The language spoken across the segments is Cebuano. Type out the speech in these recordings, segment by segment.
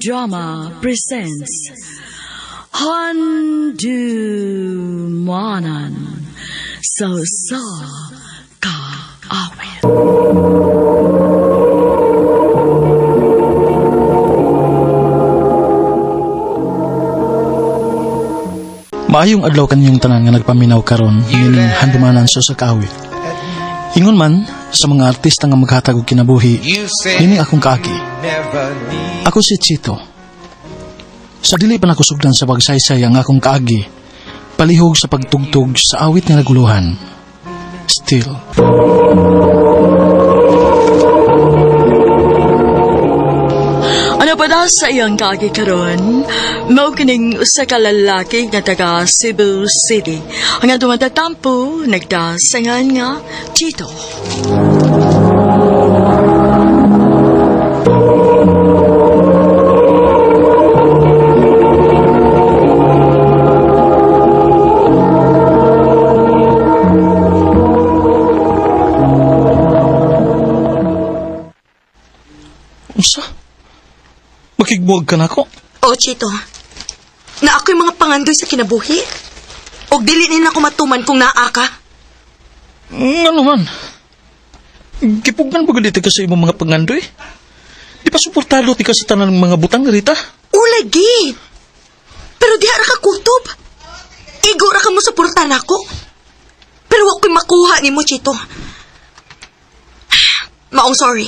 Drama presents Handumanan sa Usa Ka Awit. Maayong adlaw kaninyong tanan nga nagpaminaw karon nining handumanan sa usa ka awit. Ingon man sa mga artista nga maghatag og kinabuhi nining akong kaagi. Ako si Chito. Sa dili pa nakusugdan sa pagsaysay ang akong kaagi, palihog sa pagtugtog sa awit nga naguluhan. Still. Ano pa na sa iyang kaagi karon? Mao kining usa ka lalaki nga taga Cebu City. Ang atong matatampo nagdasangan nga Chito. Unsa? Makigbuwag ka nako? O, Chito. Na ako'y mga pangandoy sa kinabuhi. Og dili ni nako matuman kung naa ka. Ano man? Gipugnan ba gud ka sa imong mga pangandoy? Di pa suportado ti ka sa tanan ng mga butang, Rita? Ulagi! Pero diha ra ka kutob. Igo ra ka mo suporta nako. Pero wa ko'y makuha nimo, Chito. Maong sorry.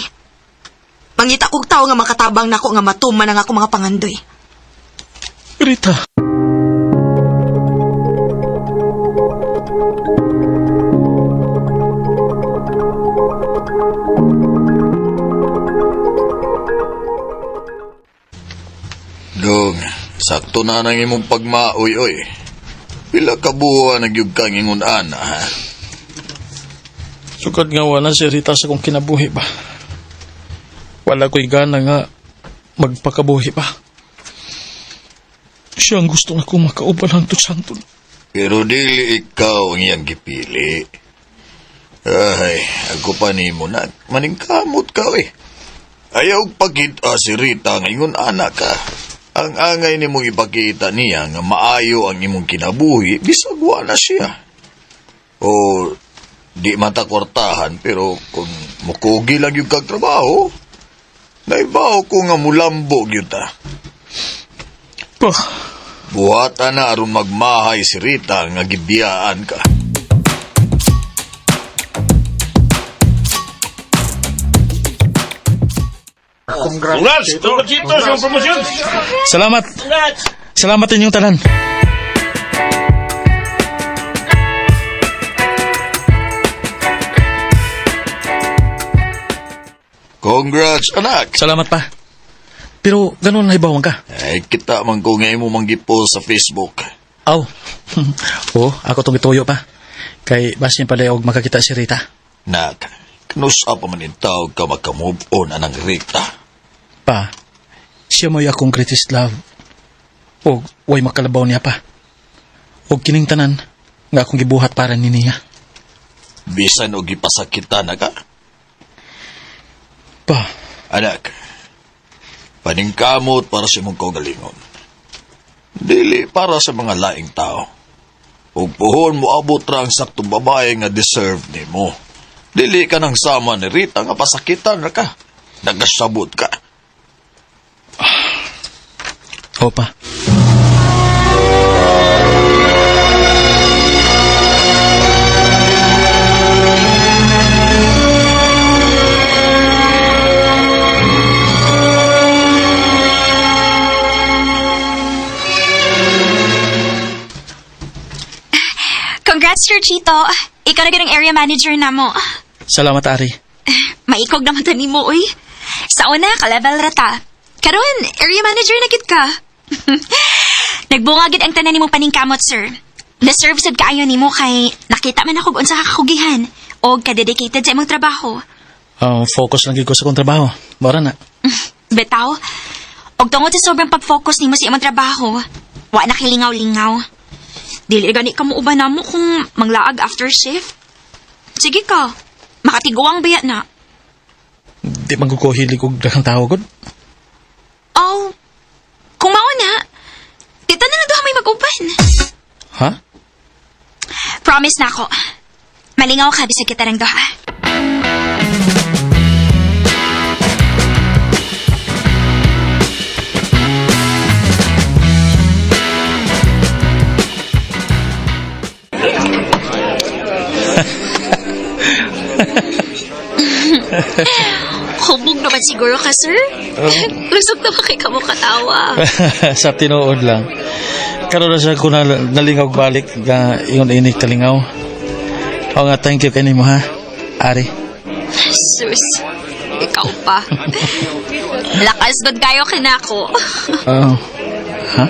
Mangita kog tawo nga makatabang nako nga matuman ang ako mga pangandoy. Rita. Dong, sakto na nang imong pagmaoy oy. Pila ka buwan nagyug kang ingon ana ha? Sukad nga wala si Rita sa kong kinabuhi ba. Wala ko'y gana nga magpakabuhi pa. Siya ang gusto nga akong makauban hangtod sa hangtod. Pero dili ikaw ang iyang gipili. Ay, ako pa nimo na. Maningkamot ka oy. Ayaw pagkita si Rita nga ingon ana ka. Ang angay nimong ipakita niya nga maayo ang imong kinabuhi, bisag wala siya. O di man ta kwartahan pero kung mukugi lang yung kag trabaho, naibaw ko nga mulambo gyud ta. Pa, Buhata na aron magmahay si Rita nga gibiyaan ka. Congrats! Congrats, Chito, sa iyong promosyon! salamat. Salamat inyong tanan. Congrats, anak! Salamat pa. Pero ganun naibawan ka. Ay, kita man ko nga imo manggipo sa Facebook. Aw. Oo, ako tong gituyo pa. Kay basin pala og makakita si Rita. Nak, kanusa pa man intawag ka makamove on anang Rita. Pa, siya mo'y akong greatest love. Og way makalabaw niya pa. Og kining tanan nga akong gibuhat para ni niya. Bisan og gipasakitan na ka. Pa, Anak, paningkamot para sa imong kaugalingon. Dili para sa mga laing tao. Ug puhon mo abot ra ang saktong babae nga deserve nimo. Dili ka nang sama ni Rita nga pasakitan ra ka. Nagasabot ka. opa. Congrats, Sir Chito. Ikaw na ganang area manager na mo. Salamat, Ari. Maikog naman tani mo, uy. Sa una, ka-level rata. Karon, area manager na gid ka. Nagbunga gid ang tanan nimong paningkamot, sir. Deserve sad kaayo nimo kay nakita man ako unsa ka kakugihan og ka-dedicated sa imong trabaho. Focus lang gid ko sa akong trabaho. Mora na. Bitaw, og tungod sa sobrang pag-focus nimo sa imong trabaho, wa na kilingaw-lingaw. Dili gani ka mo uban namo kung manglaag after shift. Sige ka, makatiguang biya na. Di man ko hilig og daghang tao gud. Oh, Kung mao na, kita na lang duha may mag-uban. Ha? Promise na ako. Malingaw ka bisag kita ng duha. Hubog naman siguro ka, sir. Lusog naman kay kamo katawa. Sa tinuod lang. Karon na siya ko na, nalingaw balik nga ingon inig kalingaw. O nga, thank you kanimo ha. Ari. Sus, ikaw pa. Lakas gud kayo kinako. Oh. Ha?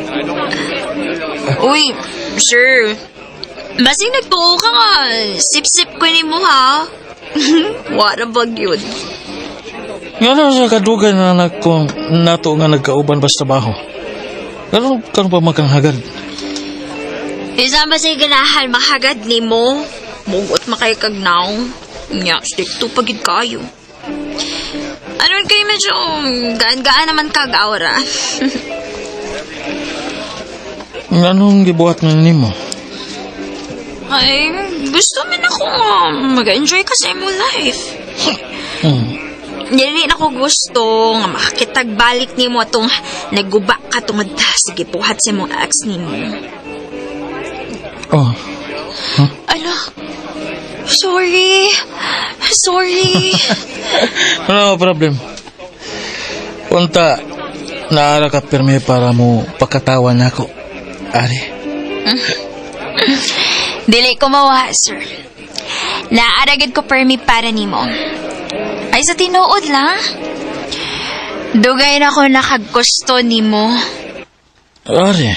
Uy, sir. Basing nagtuo ka nga. Sip-sip ko ni mo, ha? Wala bag yun. Nga na sa kadugay na anak ko nato nga nagkauban basta trabaho. Karon karon pa makanghagad. Isa ba sa ganahan mahagad ni mo? Mugot makay kagnaw. Nya, stick to pagid kayo. Anon kayo medyo gaan-gaan naman kag aura. Anong gibuhat na nimo? Ay, gusto man ako nga mag-enjoy ka sa imong life. Dili na ko gusto nga makakitag balik nimo atong naguba ka tungod sige buhat sa imong ex nimo. Oh. Ala, sorry. Sorry. Ano problem? Unta, naara ka pirmi para mo pakatawan nako. Ari. Dili ko mawa, sir. Naaragad ko permi para nimo. Ay, sa tinuod lang. Dugay na ko nakagusto nimo. Ari.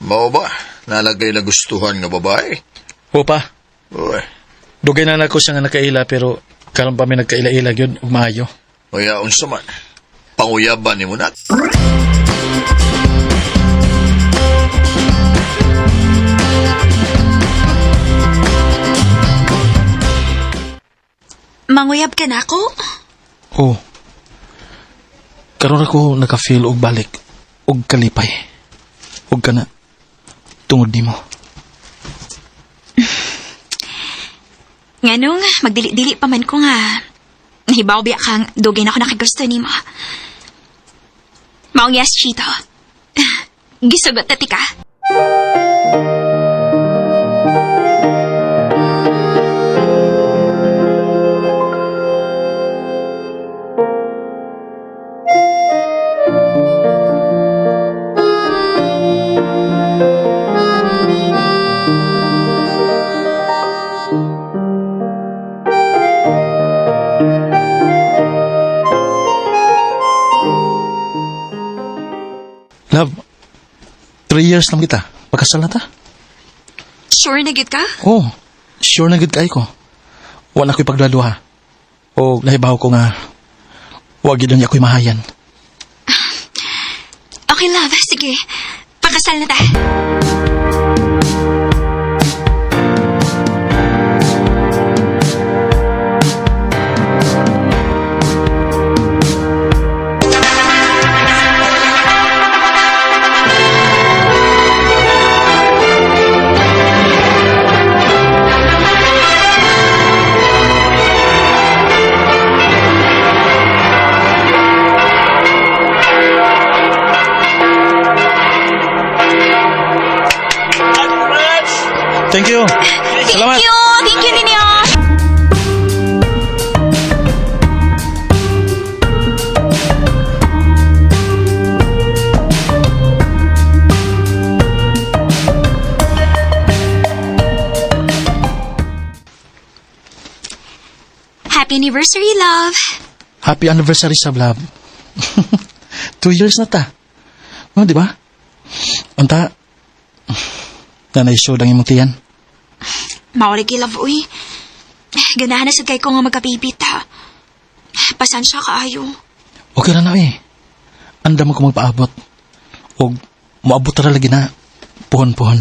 Mao ba? Nalagay na gustuhan nga babae. Opa, Uy, dugay na nako siya nga nakaila pero karon pa mi nagkaila-ila gyud ug maayo. kaya unsa man. Panguyaban ni mo na. Manguyab ka na ako? Oh. Karon ako naka-feel og balik og kalipay. Og kana tungod nimo. Nganong, magdili-dili pa man ko nga. Nahibaw biya kang dugay na ako nakagusto nimo. Maong yes, Chito. Gisugot na tika. Love, 3 years lang kita. Pagkasal na ta. Sure na gid ka? Oh, sure na gid kay ko. Wala ko'y pagdaduha. O nahibaw ko nga wag gid niya ako'y mahayan. Okay, love. Sige. Pakasal na ta. Thank you. Thank Salamat. you! Thank you ninyo! Happy anniversary, love! Happy anniversary sa love. 2 years na ta. No, di ba? Unta, nanay show ang imong tiyan. Mauli kay love, uy. Ganahan na sad kay ko nga magkabibit, ha. Pasansya kaayo. Okay ra na eh. Andam ko magpaabot. Og moabot ra lagi na. Puhon-puhon.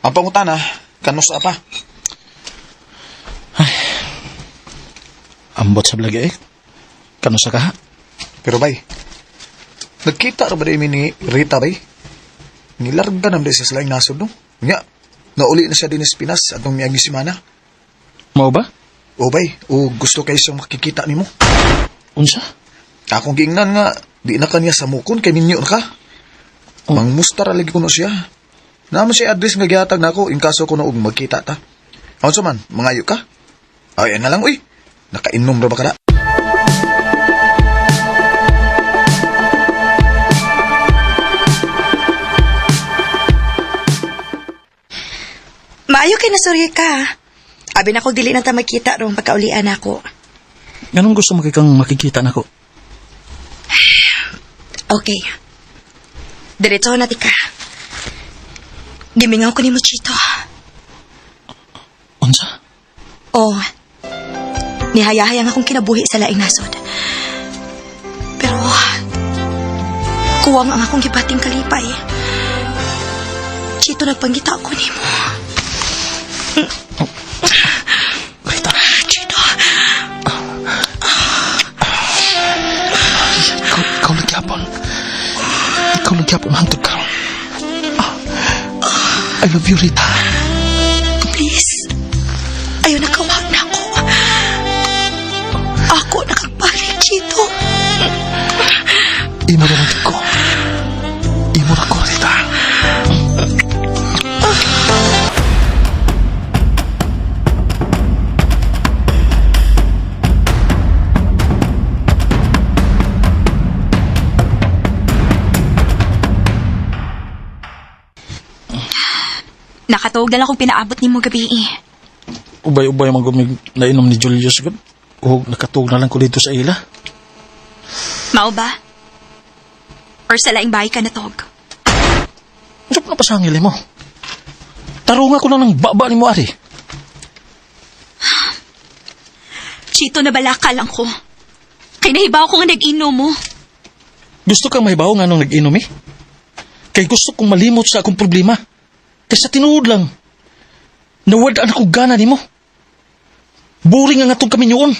Ang pangutana, kanusa pa? Ambot sa lagi eh. Kanusa ka ha? Pero bay, nagkita ra ba di mi ni Rita bay? Nilarga naman di siya sa laing nasod no? Nga, nauli na siya din sa Pinas atong miagi semana. Mao ba? O bay, o gusto kay siyang makikita nimo. Unsa? Akong giingnan nga, di na kanya samukon kay ninyo na ka. Oh. Mangmusta ra lagi kuno siya. Naman siya address nga gihatag nako in kaso kuno og magkita ta. Unsa man, mangayo ka? Ay, na lang uy. Nakainom ra ba kada? Maayo kay nasurya ka. Abi na ko dili na ta magkita rong pagkaulian ako. Ganun gusto mo kay kang makikita nako? Okay. Diretso na ti ka. Gimingaw ko nimo, Chito. Unsa? Oh. Nihayahayang akong kinabuhi sa laing nasod. Pero, kuwang ang akong gibating kalipay. Chito, nagpangita ako nimo. Rita, Chito, ikaw nagyapon. Ikaw nagyapon hangtod karon. Ah, I love you, Rita. please. Ayaw nakawag na ako. Ako nakagbalik, Chito. Imo na lang ko. Imo na ko, Rita. Nakatuog na lang akong pinaabot nimo gabi eh. Ubay-ubay man gumig nainom ni Julius gud. O nakatuog na lang ko dito sa ila. Mao ba? Or sa laing bahay ka natog? Unsa pa napasangil mo? Tarunga ko na ng baba ni mo ari. Chito, nabalaka lang ko. Kay nahibaw ko nga nag-inom mo. Gusto kang mahibaw nga nung nag-inom eh? Kay gusto kong malimot sa akong problema. Kaysa tinuod lang. Nawad-an ako gana nimo. Boring ang atong kami noon.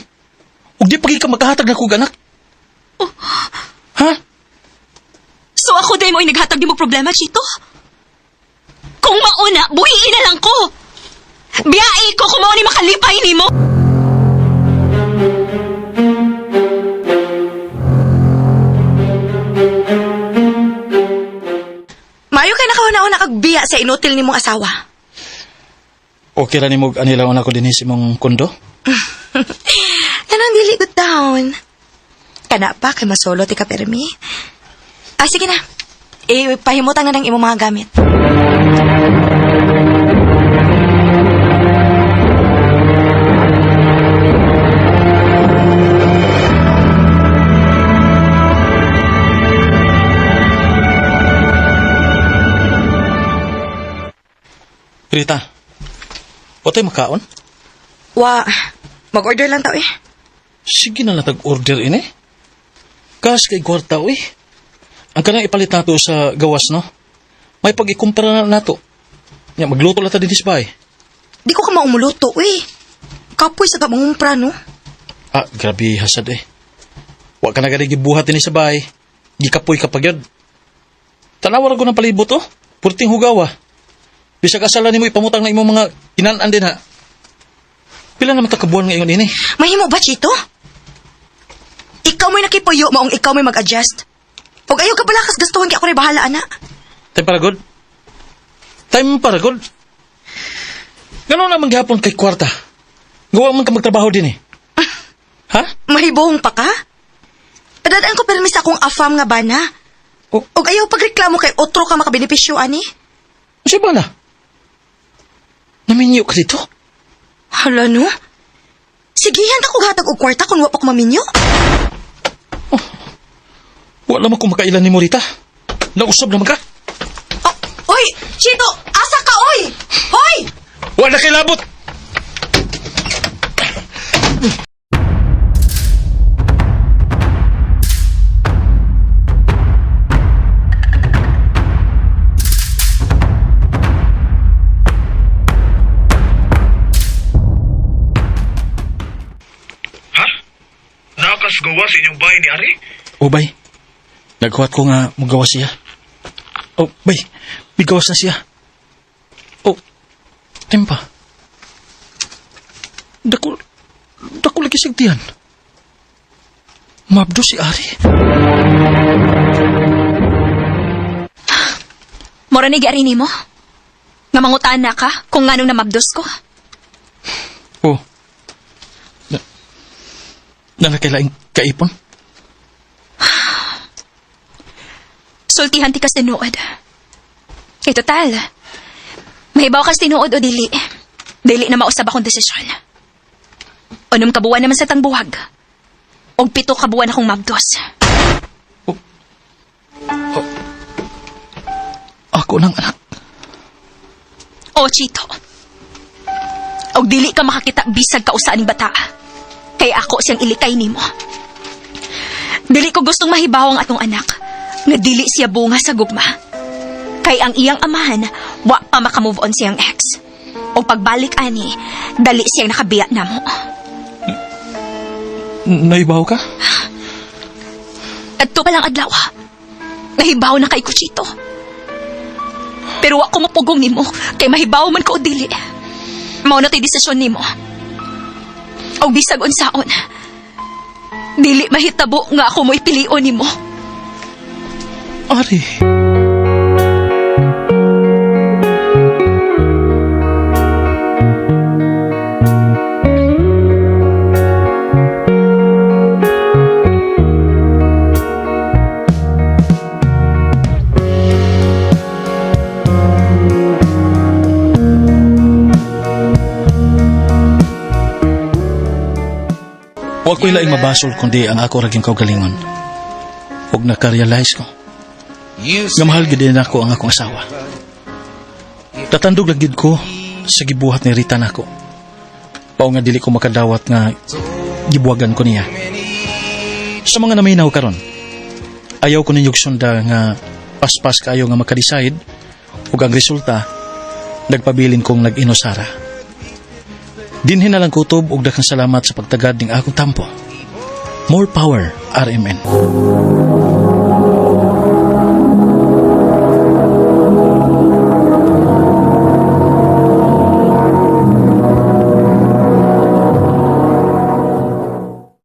Ug di pagi ka makahatag na kog anak. Ha? So ako dahil mo ay naghatag di mo problema, Chito? Kung mauna, buhiin na lang ko! Biyai ko kung mauna makalipay nimo! Maayo kay nakahuna-una kag biya sa inutil nimong asawa. Okay ra nimo anila una ko dinhi sa imong kondo? Tanong dili good down. Kana pa kay masolo ti ka permi. Ah, sige na. Eh, pahimutan na ng imong mga gamit. Rita. Watay makaon? Wa, mag-order lang tao eh. Sige na lang tag-order ini. Kas kay kwarta uy. Ang kanang ipalit nato sa gawas no. May pag-ikumpra na nato. Nya magluto lang ta dinhi sa bahay. Di ko ka maumuluto eh. Kapoy sa kamangumpra no. Ah, grabe hasad eh. Wa ka na gani gibuhat dinhi sa bahay. Gikapoy ka pa gyud. Tanawa ra ko ng palibot oh. Purting hugawa. Bisag asala nimo ipamutang na imong mga kinan-an din ha. Pila naman ta kabuan nga ingon ini? Mahimo ba, Chito? Ikaw may nakipuyo, maong ikaw may mag-adjust. Pag ayaw ka pala, kas gustuhan kay ako rin bahala, ana. Time para good. Time para good. Ganun naman gihapon kay kwarta. Gawa man ka magtrabaho din eh. Ha? Mahibong pa ka? Padadaan ko permis akong afam nga bana. O, Og ayaw pagreklamo kay otro ka makabenepisyo, ani. siya ba na? Naminyo ka dito? Hala, no? Sige, handa ko hatag og kwarta kung wa pa ko maminyo. Wa Wala man ko makailan ni Morita. Nausab naman ka. Oh, oy, Chito, asa ka oy? Hoy! Wala kay labot! Ha? Nakasgawa sa inyong bahay ni Ari? O bay, naghuwat ko nga mugawa siya. O bay, bigawas na siya. O, tempa. Dako, dako lagi sigtihan. Mabdo si Ari. Mora ni giari nimo? Nga mangutaan na ka kung nganong namabdos ko. O, na, nanakailaing kaipon? Sultihan ti kas tinuod. Kay total, mahibaw kas tinuod o dili. Dili na mausab akong desisyon. Unom ka buwan naman sa tangbuwag. Og 7 ka buwan akong mabdos. Ako ng anak. O, Chito. Og dili ka makakita bisag ka usa ning bata. Kay ako siyang ilikay nimo. Dili ko gustong mahibaw ang atong anak nga dili siya bunga sa gugma. Kay ang iyang amahan wa pa makamove on siyang ex. O pagbalik ani, dali siyang nakabiya namo. Naibaw ka? Adto pa lang adlaw. Nahibaw na kay Kuchito. Pero wa ko mapugong nimo kay mahibaw man ko o dili. Mao na tay desisyon nimo. Og bisag unsaon. Dili mahitabo nga ako mo'y pilion nimo. Ari. Wa ko'y laing mabasol kundi ang ako raging kaugalingon. Ug nakarealize ko nga mahal gid nako ang akong asawa. Tatandog lang gid ko sa gibuhat ni Rita nako. Pao nga dili ko makadawat nga gibuwagan ko niya. Sa mga naminaw karon, ayaw ko ninyog sunda nga paspas kayo nga makadecide ug ang resulta nagpabilin kong nag-inusara. Dinhin na lang kutob ug daghang salamat sa pagtagad ning akong tampo. More power, RMN.